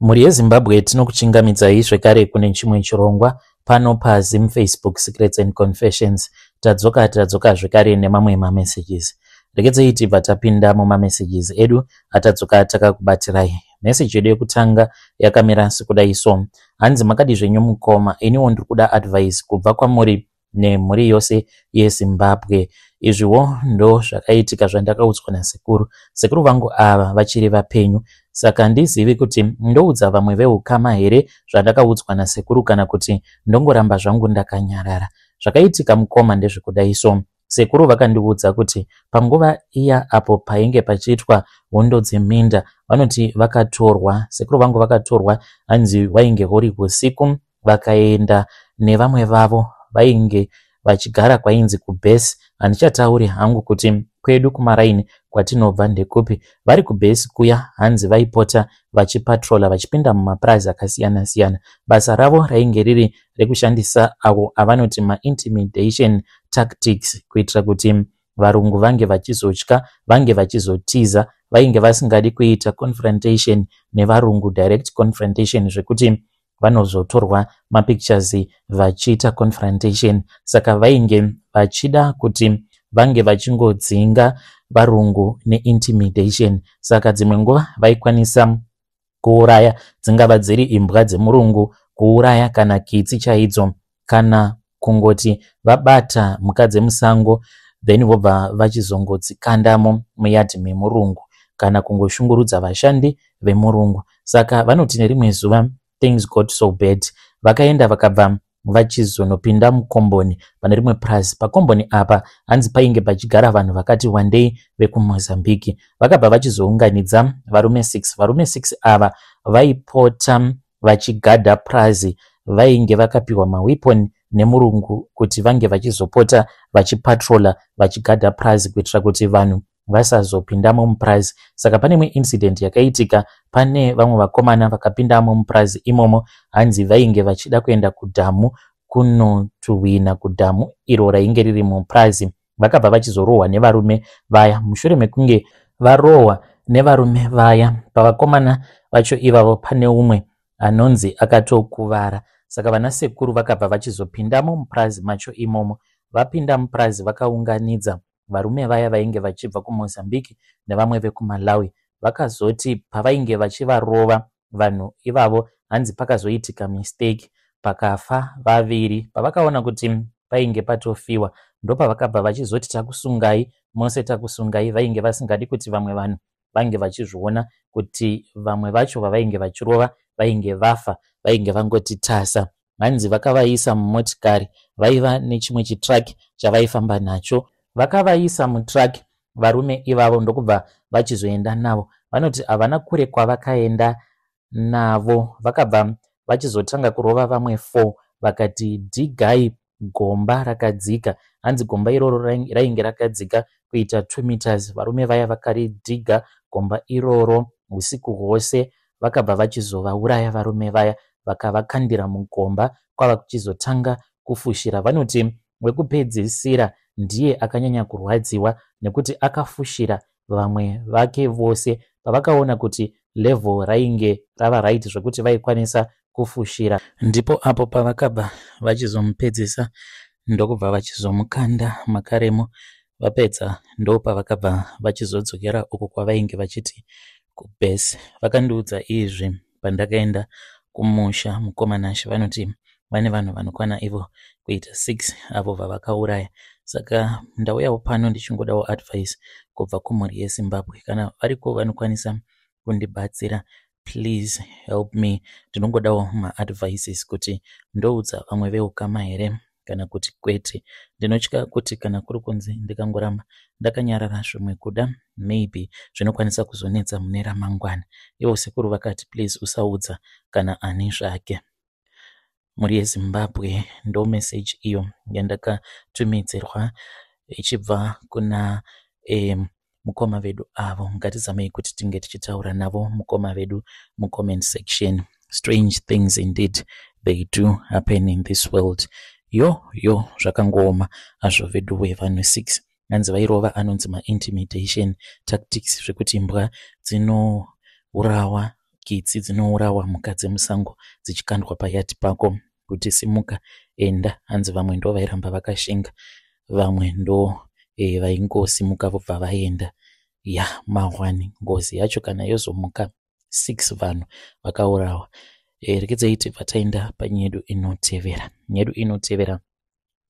Mhuri yeZimbabwe tinokuchingamidzai zvekare kune chimwe chirongwa pano paZim Facebook Secrets and Confessions. Tadzoka tadzoka zvekare nemamwe mamessages. Regedzei tibva tapinda mumamessages edu atadzoka takakubatirai. Message yedu yekutanga yakamira sekudai so. Hanzi makadi zvenyu mukoma, iniwo ndiri kuda advice kubva kwamuri nemhuri yose yeZimbabwe. Izviwo ndo zvakaitika zvandakaudzwa nasekuru. Sekuru vangu ava vachiri vapenyu saka handizivi kuti ndoudza vamwe veukama here zvandakaudzwa nasekuru kana kuti ndongoramba zvangu ndakanyarara. Zvakaitika mukoma ndezvekudai so. Sekuru vakandiudza kuti panguva iya apo painge pachiitwa hondo dzeminda vanoti vakatorwa, sekuru vangu vakatorwa hanzi hwainge huri husiku vakaenda nevamwe vavo vainge vachigara kwainzi kubase handichatauri hangu kuti kwedu kumaraini kwatinobva ndekupi vari kubase kuya hanzi vaipota vachipatrola vachipinda mumapurazi akasiyana siyana basa ravo rainge riri rekushandisa avo avanoti maintimidation tactics kuitira kuti varungu vange vachizotya vange vachizotiza vainge vasingadi kuita confrontation nevarungu direct confrontation zvekuti vanozotorwa mapictures vachiita confrontation saka vainge vachida kuti vange vachingodzinga varungu neintimidation saka dzimwe nguva vaikwanisa kuuraya dzingava dziri imbwa dzemurungu kuuraya kana kitsi chaidzo kana kungoti vabata mhuka dzemusango then vobva vachizongodzikandamo muyadhi memurungu kana kungoshungurudza vashandi vemurungu saka vanoti nerimwe zuva things got so bad vakaenda vakabva vachizonopinda mukomboni pane rimwe purazi pakomboni apa hanzi painge pachigara vanhu vakati wandei vekuMozambique vakabva vachizounganidza varume 6 varume 6 ava vaipota vachigadha purazi vainge vakapiwa maweapon nemurungu kuti vange vachizopota vachipatrola vachigadha purazi kuitira kuti vanhu vasazopindamo mupurazi saka pane imwe incident yakaitika pane vamwe vakomana vakapindamo mupurazi imomo hanzi vainge vachida kuenda kudhamu kunotuhwina kudhamu iro rainge riri mupurazi vakabva vachizorohwa nevarume vaya mushure mekunge varohwa nevarume vaya pavakomana vacho ivavo pane umwe anonzi akatokuvara saka vana sekuru vakabva vachizopindamo mupurazi macho imomo vapinda mupurazi vakaunganidza varume vaya vainge vachibva kuMozambique nevamwe vekuMalawi vakazoti pavainge vachivarova vanhu ivavo hanzi pakazoitika mistake pakafa vaviri pavakaona kuti painge patofiwa ndopavakabva vachizoti takusungai mose takusungai vainge vasingadi kuti vamwe vanhu vange vachizviona kuti vamwe vacho vavainge vachirova vainge vafa vainge vangoti tasa hanzi vakavaisa mumotikari vaiva nechimwe chitruck chavaifamba nacho vakavaisa mutruck varume ivavo ndokubva vachizoenda navo vanoti havana kure kwavakaenda navo vakabva vachizotanga kurova vamwe 4 vakati dhigai gomba rakadzika hanzi gomba iroro rainge rakadzika kuita 2 meters varume vaya vakaridhiga gomba iroro usiku hwose vakabva vachizovauraya varume vaya vakavakandira mugomba kwava kuchizotanga kufushira vanoti wekupedzisira ndiye akanyanya kurwadziwa nekuti akafushira vamwe vake vose pavakaona kuti level rainge rava right zvekuti vaikwanisa kufushira ndipo apo pavakabva vachizomupedzisa ndokubva vachizomukanda makaremo vapedza ndopavakabva vachizodzokera uko kwavainge vachiti kubase vakandiudza izvi pandakaenda kumusha mukoma Nashe vanoti vane vanhu vanokwana ivo kuita 6 avo vavakauraya saka ndauyawo pano ndichingodawo advice kubva kumhuri yeZimbabwe kana variko vanokwanisa kundibatsira please help me ndinongodawo maadvices kuti ndoudza vamwe veukama here kana kuti kwete ndinotya kuti kana kuri kunzi ndikangoramba ndakanyarara zvimwe kuda maybe zvinokwanisa kuzonetsa mune ramangwana ivo sekuru vakati please usaudza kana ani zvake mhuri yeZimbabwe ndo message iyo yandakatumidzirwa ichibva kuna mukoma vedu avo ngatizamei kuti tinge tichitaura navo mukoma vedu mucomment section strange things indeed they do happen in this world yo yo zvakangooma azvo vedu wevanhu 6 hanzi vairova anonzi maintimidation tactics zvekuti imbwa dzinourawa. Kitsi dzinourawa mhuka dzemusango dzichikandwa payard pako kuti simuka enda. Hanzi vamwe ndo vairamba vakashinga, vamwe ndo vaingosimuka vobva vaenda. Ya, mahwani ngozi yacho kana yozomuka 6 vanhu vakaurawa. Rekedzai tibva taenda panyedu inotevera. Nyedu inotevera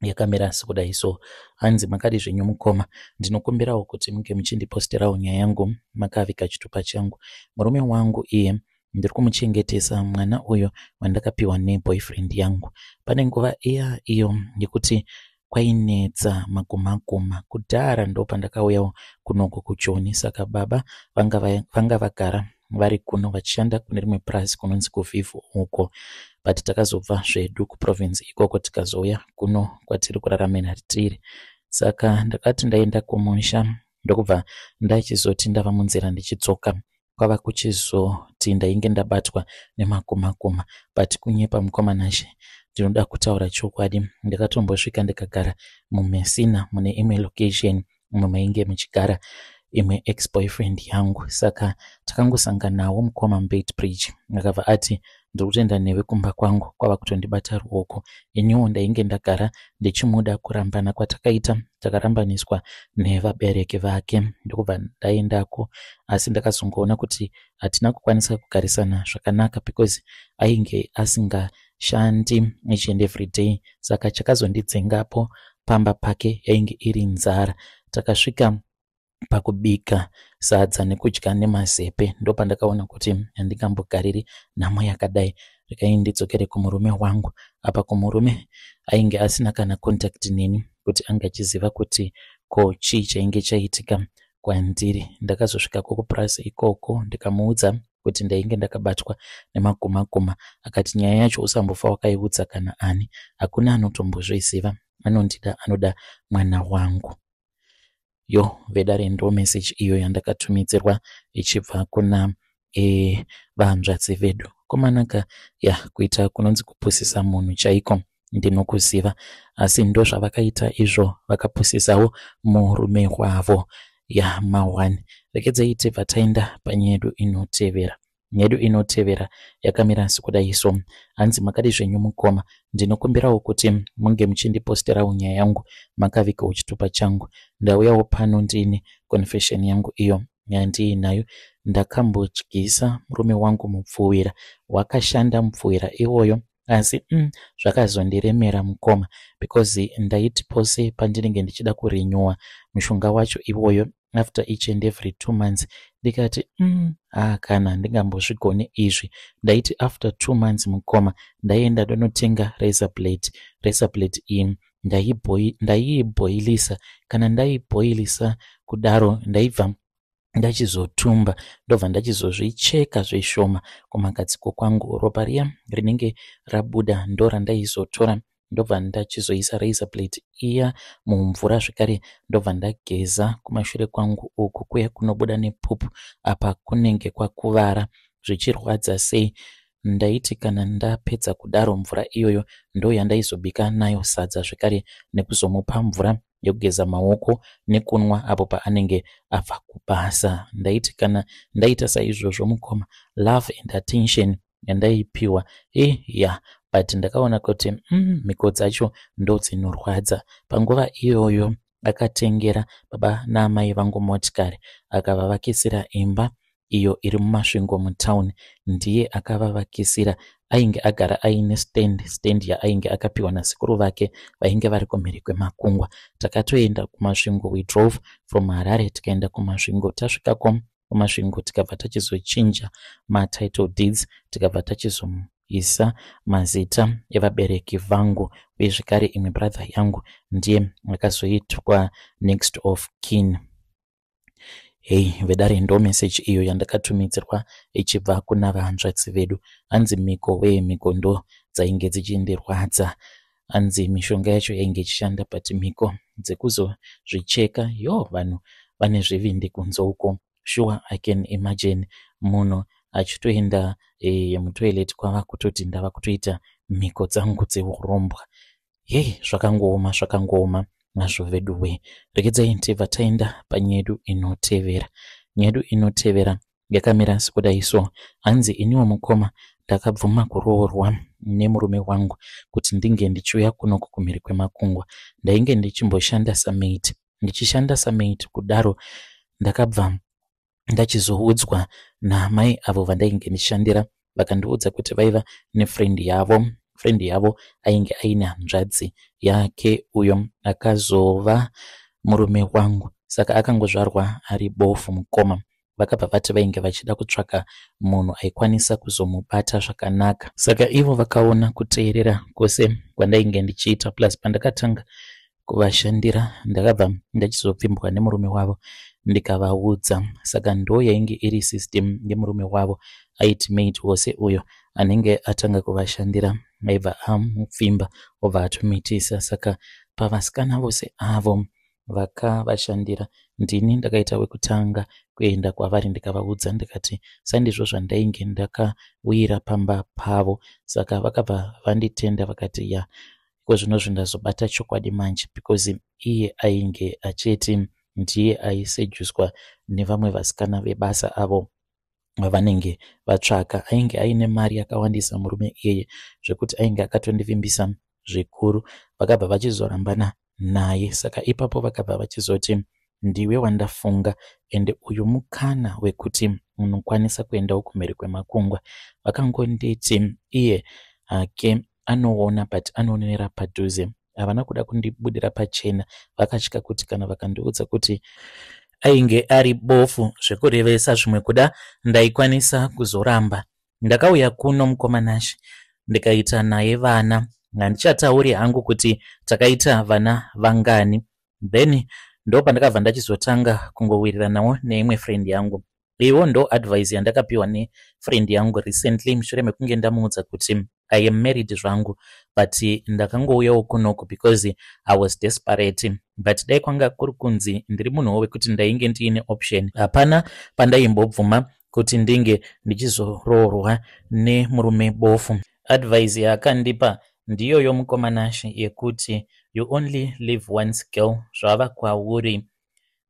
yakamira sekudai so. Hanzi makadi zvenyu mukoma, ndinokumbirawo kuti munge muchindiposterawo nyaya yangu makavika chitupa changu. Murume wangu iye ndiri kumuchengetesa mwana uyo wandakapiwa neboyfriend yangu. Pane nguva iya iyo yekuti kwainetsa magumaguma kudhara, ndo pandakauyawo kunoko kuJoni. Saka baba vanga vagara vari kuno vachishanda kune rimwe purazi kunonzi kuVhivhu uko, but takazobva zvedu kuprovince ikoko tikazouya kuno kwatiri kuraramira tiri. Saka ndakati ndaenda kumusha, ndokubva ndachizoti ndava munzira ndichidzoka, kwava kuchizoti ndainge ndabatwa nemakumakuma. But kunyepa mukoma Nashe, ndinoda kutaura chokwadi. Ndakatombosvika ndikagara muMessina mune imwe location umo mainge muchigara imwe ex boyfriend yangu. Saka takangosanganawo mukoma muBeitbridge, akabva ati ndiri kutoenda newe kumba kwangu, kwava kutondibata ruoko. Iniwo ndainge ndagara ndichimuda. Kurambana kwatakaita, takarambaniswa nevabereki vake, ndokubva ndaendako. Asi ndakazongoona kuti hatina kukwanisa kugarisana zvakanaka because ainge asingashandi each and every day. Saka chakazondidzengapo pamba pake yainge iri nzara. Takasvika pakubika sadza nekudya nemazepe, ndopandakaona kuti handingambogariri nhamo yakadai, regai ndidzokere kumurume wangu. Apa kumurume ainge asina kana contact neni kuti ange achiziva kuti ko chii chainge chaitika kwandiri. Ndakazosvikako kupurazi ikoko, ndikamuudza kuti ndainge ndakabatwa nemagumakuma. Akati nyaya yacho usambofa wakaiudza kana ani, hakuna anotombozviziva, anondida anoda mwana wangu. Yo vedare, ndo message iyo yandakatumidzirwa ichibva kuna vahanzvadzi vedu. Komanaka ya kuita kunonzi kupusisa munhu chaiko ndinokuziva, asi ndo zvavakaita izvo, vakapusisawo murume wavo. Ya, ma1. Rekedzai tibva taenda panyedu inotevera. Nyedu inotevera yakamira sekudai so. Hanzi makadi zvenyu mukoma, ndinokumbirawo kuti munge muchindiposterawo nyaya yangu makavikawo chitupa changu. Ndauyawo pano ndine confession yangu iyo yandiinayo. Ndakambodyisa murume wangu mupfuwira wakashanda, mupfuwira iwoyo, asi zvakazondiremera mukoma, because ndaiti pose pandinenge ndichida kurenewa mushonga wacho iwoyo after each and every 2 months, ndikati ah, kana ndingambozvigone izvi. Ndaiti after 2 months mukoma, ndaienda ndonotenga razor blade. Razor blade iyi ndaiibhoilisa. Kana ndaibhoilisa kudaro, ndaibva ndachizotumba, ndobva ndachizozvicheka zvishoma kumagadziko kwangu. Ropa riya rinenge rabuda ndo randaizotora, ndobva ndachizoisa razor blade iya mumvura zvekare, ndobva ndageza kumashure kwangu uku kuya kunobuda nepupu apa kunenge kwakuvara zvichirwadza sei. Ndaiti kana ndapedza kudaro, mvura iyoyo ndo yandaizobika nayo sadza zvekare, nekuzomupa mvura yekugeza maoko nekunwa apo paanenge abva kubasa. Ndaiti kana ndaita saizvozvo mukoma, love and attention yandaipiwa ya. But ndakaona kuti mhiko dzacho ndo dzinorwadza. Panguva iyoyo akatengera baba naamai vangu motikari, akavavakisira imba iyo iri muMasvingo mutauni. Ndiye akavavakisira. Ainge agara aine stand yaainge akapiwa nasekuru vake vainge vari kumhiri kwemakungwa. Takatoenda kuMasvingo. We drove from Harare tikaenda kuMasvingo. Tasvikako kuMasvingo, tikabva tachizochinja matitle deeds, tikabva tachizoisa mazita evabereki vangu, uye zvekare imwe brother yangu ndiye akazoitwa next of kin. Hei vedare, ndo message iyo yandakatumidzirwa ichibva kuna vahanzvadzi vedu. Hanzi mhiko wee, mhiko ndo dzainge dzichindirwadza. Hanzi mishonga yacho yainge ichishanda, but mhiko dzekuzozvicheka yo, vanhu vane zvivindi kunze uko. Sure, I can imagine munhu achitoenda mutoilet kwava kutoti ndava kutoita mhiko dzangu dzeurombwa. Hei, zvakangooma, zvakangooma nazvo vedu we. Regedzai tibva taenda panyedu inotevera. Nyedu inotevera. Yakamira sekudai so. Hanzi iniwo mukoma ndakabvuma kuroorwa nemurume wangu kuti ndinge ndichiuya kunoku kumhiri kwemakungwa. Ndainge ndichimboshanda samaid. Ndichishanda samaid kudaro ndakabva ndachizoudzwa naamai avo vandainge ndichishandira vakandiudza kuti vaiva nefriend yavo. Friend yavo ainge aine hanzvadzi yake uyo akazova murume wangu saka akangozvarwa ari bofu mukoma. Vakabva vati vainge vachida kutsvaka munhu aikwanisa kuzomubata zvakanaka. Saka ivo vakaona kuteerera kwose kwandainge ndichiita plus pandakatanga kuvashandira ndakabva ndachizopfimbwa nemurume wavo ndikavaudza. Saka ndo yainge iri system yemurume wavo aiti maid wose uyo anenge atanga kuvashandira aibva amupfimba obva atomitisa. Saka pavasikana vose avo vakavashandira ndini ndakaita wekutanga kuenda kwavari ndikavaudza ndikati sandizvo zvandainge ndakawira pamba pavo. Saka vakabva vanditenda vakati ya iko zvinozvi ndazobata chokwadi manje because iye ainge achiti ndiye aisejuswa nevamwe vasikana vebasa avo vavanenge vatsvaka. Ainge aine mari yakawandisa murume iyeye zvekuti ainge akatondivimbisa zvikuru. Vakabva vachizorambana naye saka ipapo vakabva vachizoti ndiwe wandafunga ende uyu mukana wekuti unokwanisa kuendawo kumhiri kwemakungwa. Vakangonditi iye hake anoona but anoonera padhuze. Havana kuda kundibudira pachena vakatya kuti kana vakandiudza kuti ainge ari bofu zvekurevesa zvimwe kuda ndaikwanisa kuzoramba. Ndakauya kuno mukoma Nashe ndikaita naye vana. Handichatauri hangu kuti takaita vana vangani. Then ndopandakabva ndachizotanga kungowiriranawo neimwe friend yangu. Iwo ndo advice yandakapiwa nefriend yangu recently mushure mekunge ndamuudza kuti I am married zvangu but ndakangouyawo kunoku because I was desperate. But dai kwanga kuri kunzi ndiri munhuwo wekuti ndainge ndiine option, hapana pandaimbobvuma kuti ndinge ndichizoroorwa nemurume bofu. Advice yaakandipa ndiyoyo mukoma Nashe yekuti you only live once girl, zvava kwauri.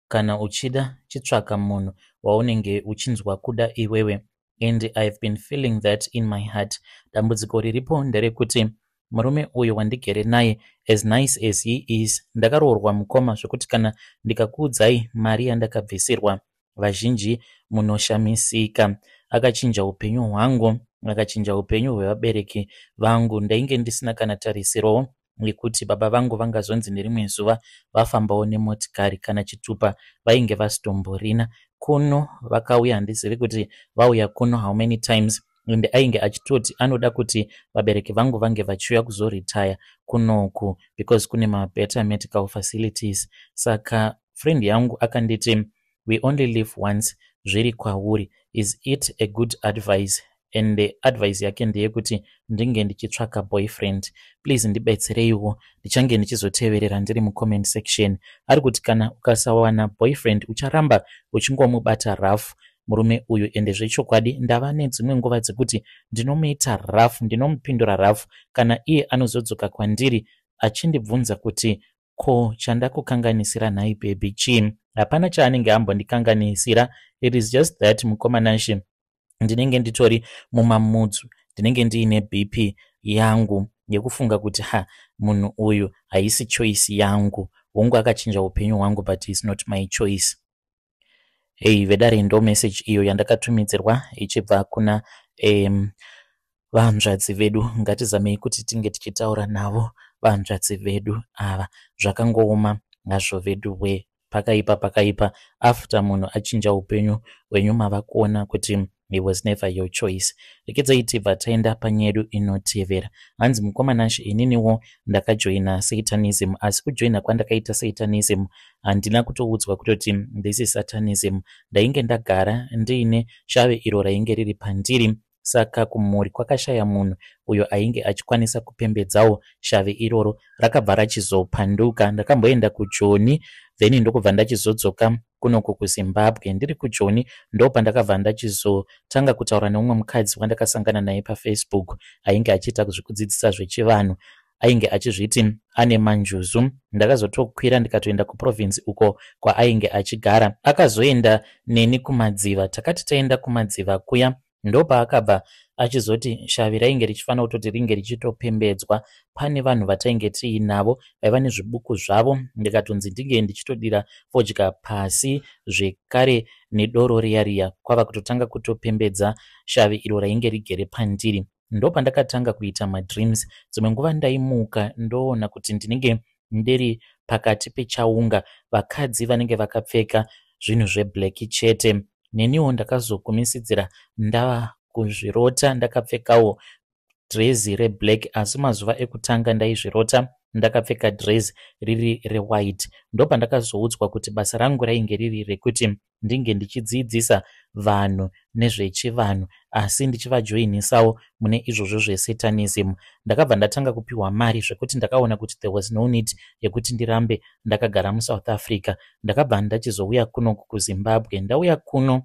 Kana uchida chitsvaka munhu waunenge uchinzwa kuda iwewe and I've been feeling that in my heart. Dambudziko riripo nderekuti murume uyu wandigere naye as nice as he is, ndakaroorwa mukoma zvekuti kana ndikakuudzai mari yandakabvisirwa vazhinji munoshamisika. Akachinja upenyu hwangu, akachinja upenyu hwevabereki vangu. Ndainge ndisina kana tarisirowo yekuti baba vangu vangazonzi nerimwe zuva vafambawo nemotikari kana chitupa vainge vasitomborina. Kuno vakauya handizivi kuti vauya kuno how many times ende ainge achitoti anoda kuti vabereki vangu vange vachiuya kuzoretire kunoku because kune mabetter medical facilities. Saka friend yangu akanditi we only live once, zviri kwauri. Is it a good advice? And advice yake ndeyekuti ndinge ndichitsvaka boyfriend. Please ndibetsereiwo, ndichange ndichizoteverera ndiri mucomment section. Ari kuti kana ukasawana boyfriend ucharamba uchingomubata rough murume uyu. Ende zvechokwadi ndava nedzimwe nguva dzekuti ndinomuita rough, ndinomupindura rough kana iye anozodzoka kwandiri achindibvunza kuti ko chandakukanganisira nhai baby chii? Hapana chaanenge ambondikanganisira. It is just that mukoma Nashe ndinenge nditori mumamudzu, ndinenge ndiine BP yangu yekufunga kuti ha munhu uyu haisi choice yangu. Hongu akachinja upenyu hwangu but is not my choice. Hei vedare, ndo message iyo yandakatumidzirwa ichibva kuna vahanzvadzi vedu. Ngatizamei kuti tinge tichitaura navo vahanzvadzi vedu ava. Zvakangooma hazvo vedu we, pakaipa pakaipa. After munhu achinja upenyu hwenyu mava kuona kuti he was never your choice. Rekedzai tibva taenda panyedu inotevera. Hanzi mukoma Nashe, ininiwo ndakajoina satanism, asi kujoina kwandakaita satanism handina kutoudzwa kutoti this is satanism. Ndainge ndagara ndiine shave iro rainge riri pandiri, saka kumhuri kwakashaya munhu uyo ainge achikwanisa kupembedzawo shave iroro, rakabva rachizopanduka. Ndakamboenda kuJoni then ndokubva ndachizodzoka kunoku kuZimbabwe. Ndiri kuJoni ndopandakabva ndachizotanga kutaura neumwe mukadzi wandakasangana naye paFacebook ainge achiita zvekudzidzisa zvechivanhu. Ainge achizviti ane manjuzu. Ndakazotokwira ndikatoenda kuprovince uko kwaainge achigara. Akazoenda neni kumadziva. Takati taenda kumadziva kuya ndopaakabva achizoti shavi rainge richifanira kutoti ringe richitopembedzwa. Pane vanhu vatainge tiinavo vaiva nezvibuku zvavo, ndikatonzi ndinge ndichitodira fodya pasi zvekare nedoro riya riya, kwava kutotanga kutopembedza shavi iro rainge rigere pandiri. Ndopandakatanga kuita madreams. Dzimwe nguva ndaimuka ndoona kuti ndinenge ndiri pakati pechaunga, vakadzi vanenge vakapfeka zvinhu zveblack chete. Neniwo ndakazokumisidzira ndava kuzvirota ndakapfekawo dhirezi reblack, asi mazuva ekutanga ndaizvirota ndakapfeka dhirezi riri rewhite. Ndopandakazoudzwa kuti basa rangu rainge riri rekuti ndinge ndichidzidzisa vanhu nezvechivanhu, asi ndichivajoinisawo mune izvozvo zvesatanism. Ndakabva ndatanga kupiwa mari zvekuti ndakaona kuti there was no need yekuti ndirambe ndakagara muSouth Africa. Ndakabva ndachizouya kuno kuZimbabwe. Ndauya kuno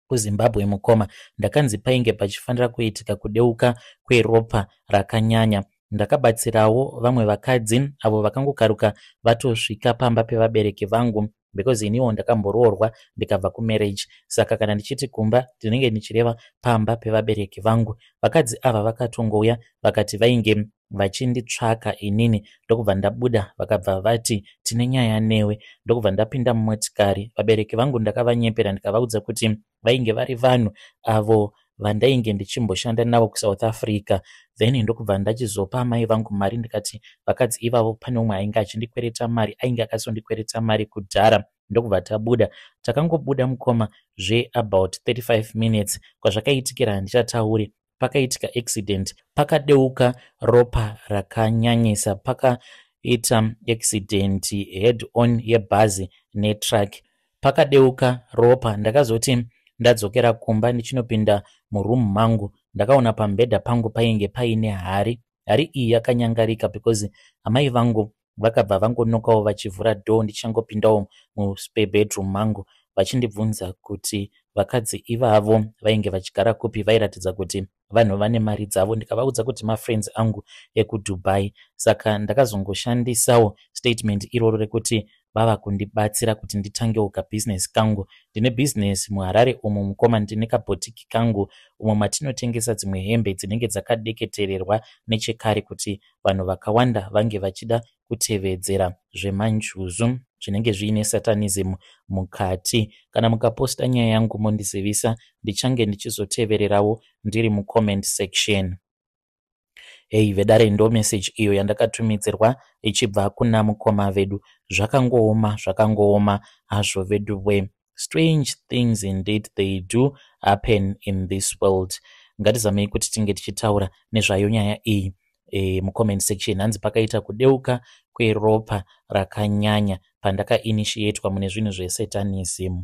kuZimbabwe mukoma, ndakanzi painge pachifanira kuitika kudeuka kweropa rakanyanya. Ndakabatsirawo vamwe vakadzi avo vakangokaruka vatosvika pamba pevabereki vangu, because iniwo ndakamboroorwa ndikabva kumarriage, saka kana ndichiti kumba ndinenge ndichireva pamba pevabereki vangu. Vakadzi ava vakatongouya vakati vainge vachinditsvaka inini, ndokubva ndabuda, vakabva vati tine nyaya newe, ndokubva ndapinda mumotikari. Vabereki vangu ndakavanyepera ndikavaudza kuti vainge vari vanhu avo vandainge ndichimboshanda navo kuSouth Africa. Then ndokubva ndachizopa amai vangu mari, ndikati vakadzi ivavo pane umwe ainge achindikwereta mari, ainge akasondikwereta mari kudhara. Ndokubva tabuda. Takangobuda mukoma zveabout 35 minutes, kwazvakaitikira handichatauri. Pakaitika accident, pakadeuka ropa rakanyanyisa. Pakaita accident head on yebhazi netruck, pakadeuka ropa. Ndakazoti ndadzokera kumba ndichinopinda murumu mangu, ndakaona pamubhedha pangu painge paine hari. Hari iyi yakanyangarika because amai vangu vakabva vangonokawo vachivhura door ndichangopindawo mubedroom mangu, vachindibvunza kuti vakadzi ivavo vainge vachigara kupi, vairatidza kuti vanhu vane mari dzavo. Ndikavaudza kuti mafriends angu ekuDubai. Saka ndakazongoshandisawo statement iroro rekuti vava kundibatsira kuti nditangewo kabhizinesi kangu. Ndine bhizinesi muHarare umu mukoma, ndine kabhotiki kangu umo matinotengesa dzimwe hembe dzinenge dzakadeketererwa nechekare kuti vanhu vakawanda vange vachida kutevedzera zvemanjuzu zvinenge zviine satanism mukati. Kana mukaposta nyaya yangu mondizivisa, ndichange ndichizotevererawo ndiri mucomment section. Hei vedare, ndo message iyo yandakatumidzirwa ichibva kuna mukoma vedu. Zvakangooma, zvakangooma hazvo vedu we. Strange things indeed, they do happen in this world. Ngatizamei kuti tinge tichitaura nezvayo nyaya iyi mucomment section. Hanzi pakaita kudeuka kweropa rakanyanya pandakainitiatwa mune zvinhu zvesatanism.